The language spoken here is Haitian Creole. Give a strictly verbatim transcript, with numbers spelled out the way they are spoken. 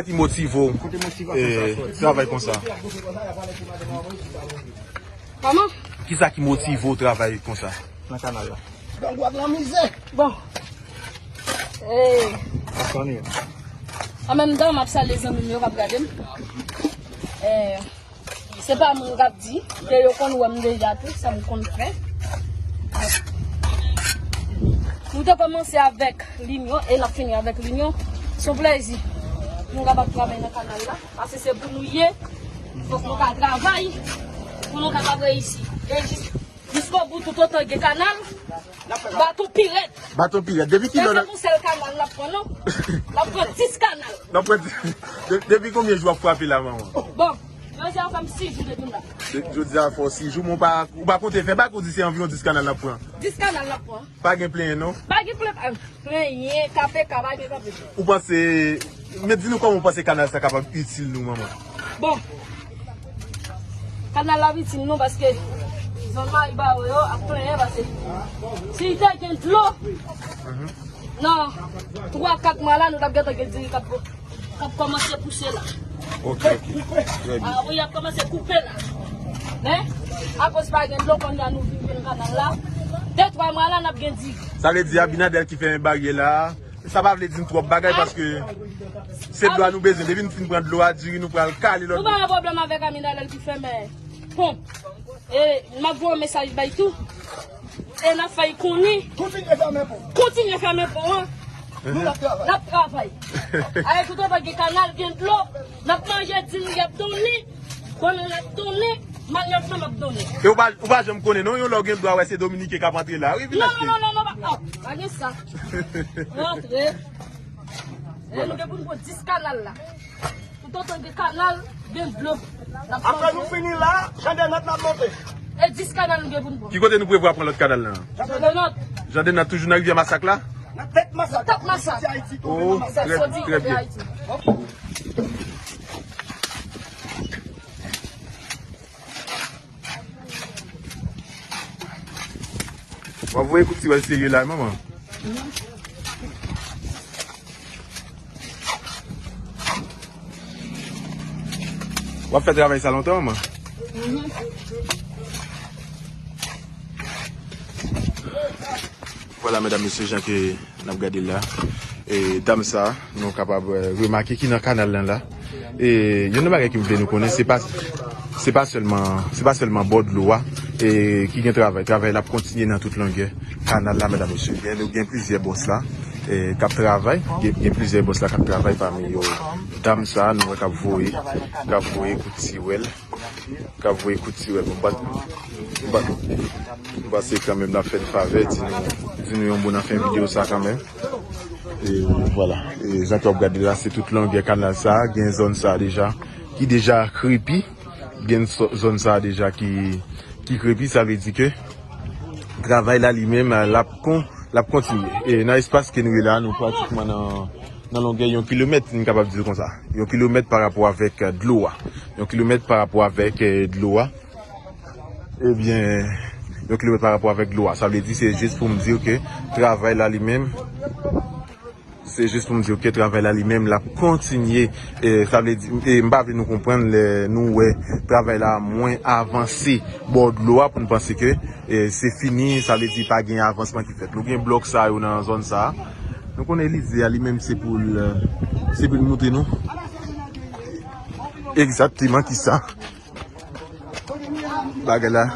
Ki motive w, eh, travay konsa? Kòman? Kisa ki motive w travay konsa? Nan kanal la. Bon. Eh. An menm tan, m ap salye zanmi m yo k ap gade m. Eh, se pa moun k ap di, ke yo konn wè m deja tou, sa m konn fè. Nou te kòmanse avèk linyon e n ap fini avèk linyon. Se yon plèzi pou nou kapab travay nan kanal la, paske se pou nou ye. Fòk nou ka travay pou nou kapab reyisi. E jis, jiskobout, toutotan gen kanal, baton pi rèd. Baton pi rèd. Depi kilè? Se pa yon sèl kanal n ap pran, non. N ap pran dis kanal. N ap pran dis. De-, depi konbyen jou w ap frape la, manman? Bon, jodi a fè m sis jou depi m la. De-, jodi a fè w sis jou, men w pa, ou pa konte fè bak, ou di se anviwon dis kanal n ap pran? Dis kanal n ap pran. Pa gen plenyen, non? Pa gen plenyen, plenyen, K P K, pa gen K P K. Ou panse, men di nou kòman w panse kanal sa kapab itil nou, manman? Bon, kanal la ap itil nou paske zòn Maribaro yo ap plenyen paske si te gen dlo, nan twa, kat mwa la, nou t ap gentan gen diri k ap k ap kòmanse pouse la. Ok, ok. Trè byen. Ah wi, y ap kòmanse koupe la. Men, akoz pa gen dlo, kounye a nou vin fè kanal la. De, twa mwa la, n ap gen diri. Sa vle di Abinader ki fèmen baryè la. Sa pa vle di n twòp bagay paske se dlo a nou bezwen. Depi n fin pran dlo a, diri nou pral kale lòt. Nou pa gen pwoblèm avèk Abinader ki fèmen ponp. E m ap voye yon mesaj bay tou. E n ap fè y konnen. Kontinye fèmen pon. Kontinye fèmen pon an. N ap travay. N ap travay. Aye, toutotan gen kanal, gen dlo, n ap manje, diri y ap donnen, bannann ap donnen, manyòk nan ap donnen. E ou pa, ou pa janm konnen, non, yon lè w gen dwa wè se Dominiken k ap antre la, wi, vin achte. Non, non, non, non, non, pa, oh, pa gen sa. Rantre. E nou gen pou n pran dis kanal la. Toutotan gen kanal, gen dlo. Apre nou fini la, Jan de Nòt n ap monte. E dis kanal nou gen pou n pran. Ki kote nou prevwa pran lòt kanal la? Jan de Nòt. Jan de Nòt toujou nan Rivyè Masak la? Nan Tèt Masak. Tèt Masak. Soti Ayiti, tonbe nan Masak. Oh, trè, trè byen. W ap voye kout tiwèl serye la, manman. W ap fè travay sa lontan, manman? Vwala, medam, mesye, jan ke n ap gade l la. E dam sa, nou kapab, eh, remake ki nan kanal lan la. E youn nan bagay ke m vle nou konnen, se pa, se pa sèlman, se pa sèlman bò dlo a, e ki gen travay. Travay la ap kontinye nan tout longè kanal la, medam, mesye. Gen, gen plizyè bòs la, e k ap travay. Gen, gen plizyè bòs la k ap travay, pami yo dam sa, nou wè k ap voye, k ap voye kout tiwèl. K ap voye kout tiwèl. Bon, m pa, m pa, m panse kanmenm n ap fè n favè, di nou, di nou yon bon nan fen videyo sa kanmenm. E vwala. E jan ke w ap gade la, se tout longè kanal sa, gen zòn sa deja, ki deja krepi. Gen zò-, zòn sa deja ki, ki krepi, sa vle di ke travay la li menm, l ap kon-, l ap kontinye. E nan espas ke nou ye la, nou pratikman nan, nan longè yon kilomèt, nou kapab di l konsa. Yon kilomèt pa rapò avèk, eh, dlo a. Yon kilomèt pa rapò avèk, eh, dlo a. Ebyen, yon kilomèt pa rapò avèk dlo a. Sa vle di, se jis pou m di ke travay la li menm, se jis pou m di ke travay la li menm, l ap kontinye. E, sa vle di, e, m pa vle nou konprann lè nou wè travay la mwen avanse bò dlo a pou n panse ke, e, se fini, sa vle di pa gen avansman ki fèt. Nou gen blòk sa yo nan zòn sa. Nou konnen lide a li menm se pou l, se pou l montre nou egzakteman kisa bagay la.